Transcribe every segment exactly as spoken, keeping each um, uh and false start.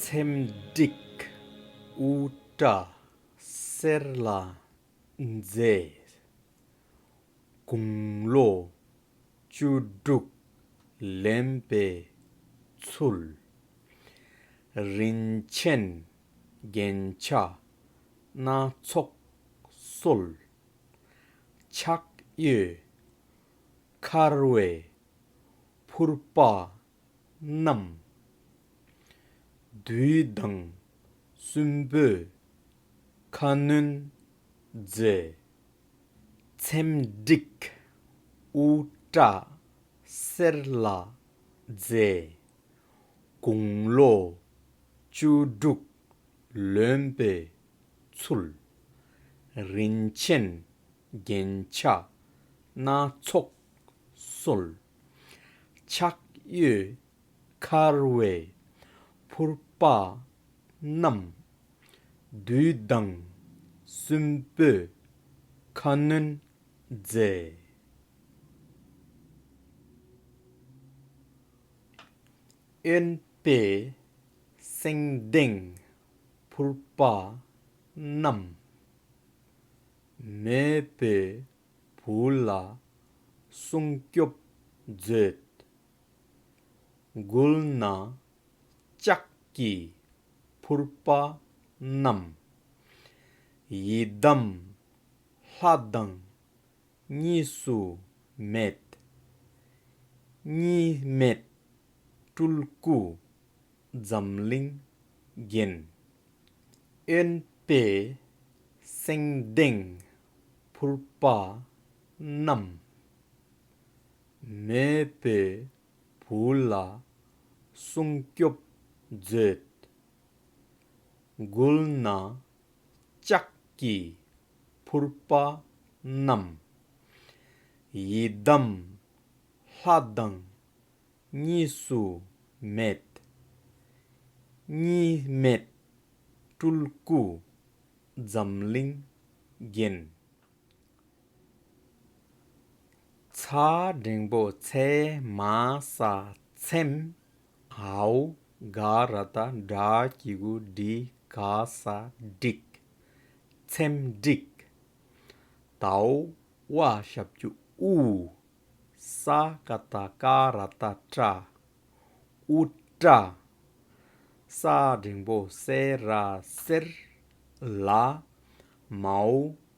ཚེམས་སྒྲིག་དབུ་སྐྲ་སེར་ལ་མཛེས། དགུང་ལོ་བཅུ་དྲུག་ལོན་པའི་ཚུལ། རིན་ཆེན་རྒྱན་ཆ་སྣ་ཚོགས་གསོལ། ཕྱག་གཡས་འཁར་བའི་ཕུར་པ་བསྣམས། བདུད་དང་སྲིན་པོའི་ཁ་གནོན་མཛད། ཚེམས་སྒྲིག་དབུ་སྐྲ་སེར་ལ་མཛེས། དགུང་ལོ་བཅུ་དྲུག་ལོན་པའི་ཚུལ། རིན་ཆེན་རྒྱན་ཆ་སྣ་ཚོགས་གསོལ། ཕྱག་གཡས་འཁར་བའི་ཕུར་པ་བསྣམས། བདུད་དང་སྲིན་པོའི་ཁ་གནོན་མཛད། གཡོན་པས་སེང་ལྡེང་ཕུར་པ་བསྣམས། མོས་པའི་བུ་ལ་སྲུང་སྐྱོབ་མཛོད། མགུལ་ན་ལྕགས་ཀྱི་ཕུར་པ་བསྣམས། ཡི་དམ་ལྷ་དང་གཉིས་སུ་མེད། གཉིས་མེད་སྤྲུལ་སྐུ་འཛམ་གླིང་རྒྱན། གཡོན་པས་སེང་ལྡེང་ཕུར་པ་བསྣམས། མོས་པའི་བུ་ལ་སྲུང་སྐྱོབ་མཛོད། མགུལ་ན་ལྕགས་ཀྱི་ཕུར་པ་བསྣམས། ཡི་དམ་ལྷ་དང་གཉིས་སུ་མེད། གཉིས་མེད་སྤྲུལ་སྐུ་འཛམ་གླིང་རྒྱན། ཚ་འགྲེང་བུ་ཚེ་མ་ས་ཚེམས། འའོ་ག་ར་བཏགས་འགྲ་གི་གུ་འགྲི་ག་ས་འགྲིག་ཚེམས་འགྲིག་དའོ་ཝ་ཞབས་ཀྱུ་དབུ། ས་ཀ་བཏགས་སྐ་ར་བཏགས་སྐྲ། དབུ་སྐྲ། ས་འགྲེང་བུ་སེ་ར་སེར། ལ། མའོ་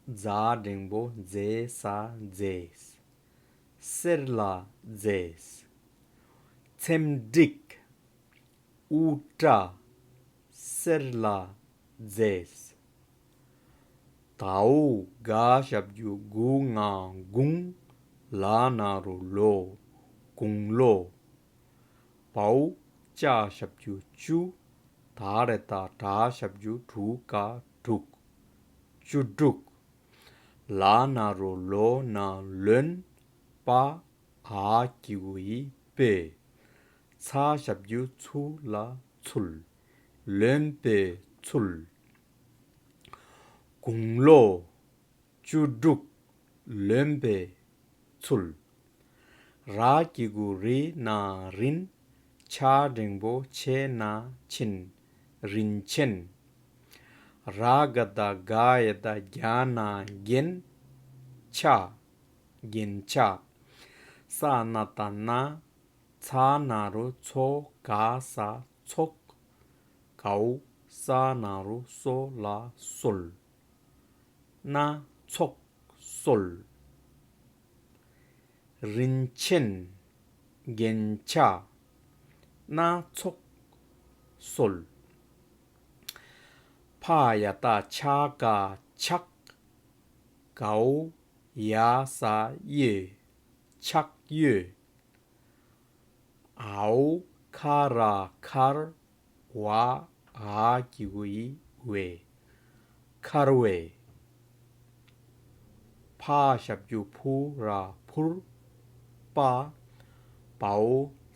ཛ་འགྲེང་བུ་མཛེ་ས་མཛེས། སེར་ལ་མཛེས། ཚེམས་འགྲིག་དབུ་སྐྲ་སེར་ལ་མཛེས། དའོ་ག་ཞབས་ཀྱུ་གུ་ང་དགུང་། ལ་ན་རོ་ལོ། དགུང་ལོ། བའོ་ཅ་ཞབས་ཀྱུ་བཅུ། ད་རེ་ད་དྲ་ཞབས་ཀྱུ་དྲུ་ག་དྲུག་བཅུ་དྲུག་ལ་ན་རོ་ལོ་ན་ལོན། པ། འ་གི་གུ་འི་པའི། ཚ་ཞབས་ཀྱུ་ཚུ་ལ་ཚུལ། ལོན་པའི་ཚུལ། དགུང་ལོ་བཅུ་དྲུག་ལོན་པའི་ཚུལ། ར་གི་གུ་རི་ན་རིན། ཆ་འགྲེང་བུ་ཆེ་ན་ཆེན། རིན་ཆེན། ར་ག་བཏགས་རྒ་ཡ་བཏགས་རྒྱ་ན་རྒྱན། ཆ། རྒྱན་ཆ། ས་ན་བཏགས་སྣ། ཚ་ན་རོ་ཚོ་ག་ས་ཚོགས། གའོ་ས་ན་རོ་སོ་ལ་གསོལ། སྣ་ཚོགས་གསོལ། རིན་ཆེན་རྒྱན་ཆ་སྣ་ཚོགས་གསོལ། ཕ་ཡ་བཏགས་ཕྱ་ག་ཕྱག་གའོ་ཡ་ས་གཡོས། ཕྱག་གཡོས། འའོ་ཁ་ར་མཁར། ཝ་འ་གི་གུ་འི་བའི། མཁར་བའི། ཕ་ཞབས་ཀྱུ་ཕུ་ར་ཕུར། པ། བའོ་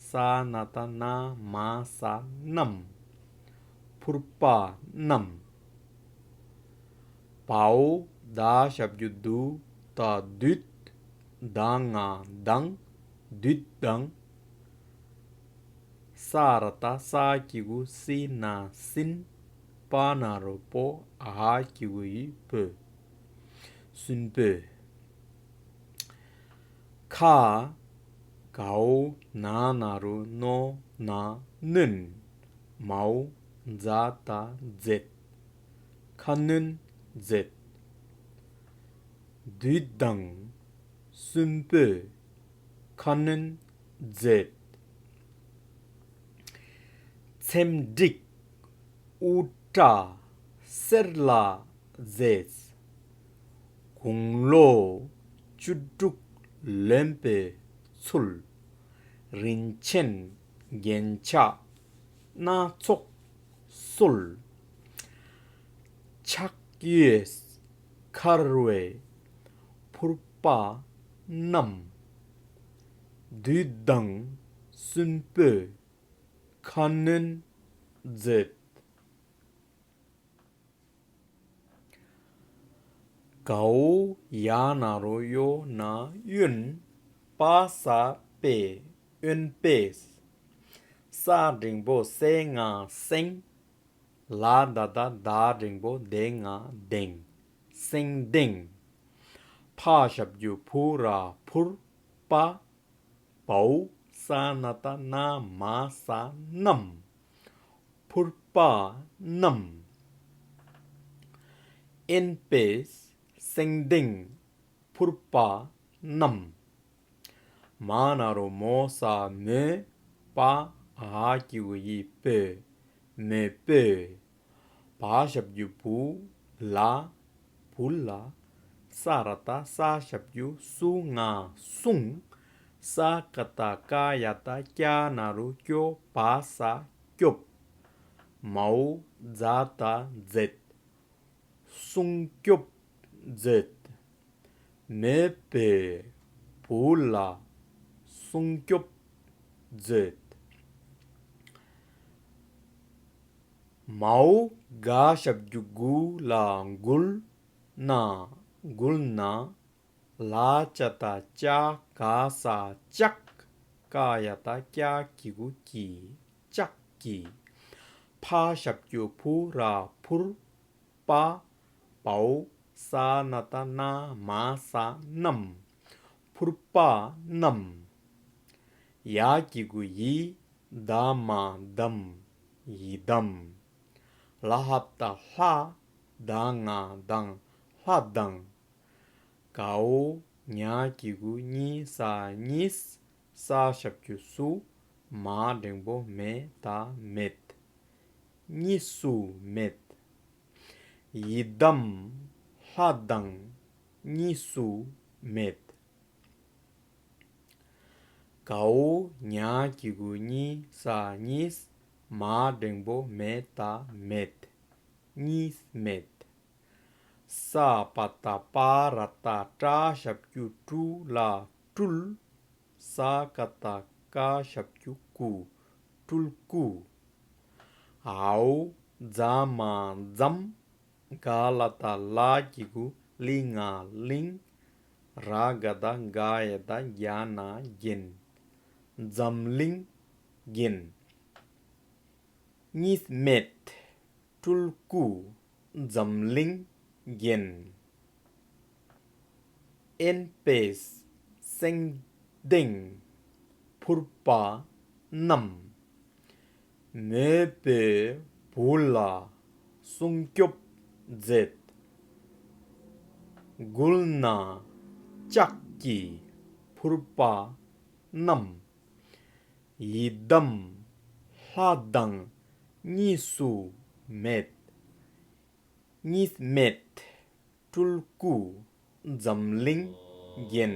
ས་ན་བཏགས་སྣ་མ་ས་བསྣམས། ཕུར་པ་བསྣམས། བའོ་ད་ཞབས་ཀྱུ་དུ་ད་བདུད། ད་ང་མདངས། བདུད་མདངས། ས་ར་བཏགས་སྲ་གི་གུ་སྲི་ན་སྲིན། པ་ན་རོ་པོ། འ་གི་གུ་འི་པོ། སྲིན་པོ། ཁ། གའོ་ན་ན་རོ་ནོ་ན་གནོན། མའོ་ཛ་ད་མཛད། ཁ་གནོན་མཛད། བདུད་དང་སྲིན་པོས་ཁ་གནོན་མཛད། ཚེམས་བསྒྲིགས་དབུ་སྐྲ་སེར་ལ་མཛེས། དགུང་ལོ་བཅུ་དྲུག་ལོན་པའི་ཚུལ། རིན་ཆེན་རྒྱན་ཆ་སྣ་ཚོགས་གསོལ། ཕྱག་གཡས་འཁར་བའི་ཕུར་པ་བསྣམས། བདུད་དང་སྲིན་པོས་ཁ་གནོན་མཛད། གའོ་ཡ་ན་རོ་ཡོ་ན་གཡོན། པ་ས་པས་གཡོན་པས། ས་འགྲེང་བུ་སེ་ང་སེང་། ལ་ད་བཏགས་ལྡ་འགྲེང་བུ་ལྡེ་ང་ལྡེང་། སེང་ལྡེང་། ཕ་ཞབས་ཀྱུ་ཕུ་ར་ཕུར། པ། བའོ་ས་ན་བཏགས་སྣ་མ་ས་བསྣམས། ཕུར་པ་བསྣམས། གཡོན་པས་སེང་ལྡེང་ཕུར་པ་བསྣམས། མ་ན་རོ་མོ་ས་མོ། པ། འ་གི་གུ་འི་པོ། མོ་པོ། བ་ཞབས་ཀྱུ་བུ་ལ། བུ་ལ། ས་ར་བཏགས་སྲ་ཞབས་ཀྱུ་སྲུ་ང་སྲུང་། ས་ཀ་བཏགས་སྐ་ཡ་བཏགས་སྐྱ་ན་རོ་སྐྱོ། བ་ས་སྐྱོབ། མའོ་ཛ་ད་མཛད། སྲུང་སྐྱོབ་མཛད། མོ་པོས་བུ་ལ་སྲུང་སྐྱོབ་མཛད། མའོ་ག་ཞབས་ཀྱུ་གུ་ལ་མགུལ་ན། མགུལ་ན། ལ་ཅ་བཏགས་ལྕ་ག་ས་ལྕགས། ཀ་ཡ་བཏགས་ཀྱ་གི་གུ་ཀྱི། ལྕགས་ཀྱི། ཕ་ཞབས་ཀྱུ་ཕུ་ར་ཕུར། པ། བའོ་ས་ན་བཏགས་སྣ་མ་ས་བསྣམས། ཕུར་པ་བསྣམས། ཡ་གི་གུ་ཡི། ད་མ་དམ། ཡི་དམ། ལ་ཧ་བཏགས་ལྷ། ད་ང་དང་། ལྷ་དང་། གའོ་ཉ་གི་གུ་གཉི་ས་གཉིས། ས་ཞབས་ཀྱུ་སུ། མ་འགྲེང་བུ་མེ་ད་མེད། གཉིས་སུ་མེད། ཡི་དམ་ལྷ་དང་གཉིས་སུ་མེད། གའོ་ཉ་གི་གུ་གཉི་ས་གཉིས། མ་འགྲེང་བུ་མེ་ད་མེད། གཉིས་མེད། ས་པ་བཏགས་སྤ་ར་བཏགས་སྤྲ་ཞབས་ཀྱུ་སྤྲུ་ལ་སྤྲུལ། ས་ཀ་བཏགས་སྐ་ཞབས་ཀྱུ་སྐུ། སྤྲུལ་སྐུ། འའོ་ཛ་མ་འཛམ། ག་ལ་བཏགས་གླ་གི་གུ་གླི་ང་གླིང་། ར་ག་བཏགས་རྒ་ཡ་བཏགས་རྒྱ་ན་རྒྱན། འཛམ་གླིང་རྒྱན། གཉིས་མེད་སྤྲུལ་སྐུ་འཛམ་གླིང་རྒྱན། གཡོན་པས་སེང་ལྡེང་ཕུར་པ་བསྣམས། མོས་པའི་བུ་ལ་སྲུང་སྐྱོབ་མཛད། མགུལ་ན་ལྕགས་ཀྱི་ཕུར་པ་བསྣམས། ཡི་དམ་ལྷ་དང་གཉིས་སུ་མེད། གཉིས་མེད་སྤྲུལ་སྐུ་འཛམ་གླིང་རྒྱན།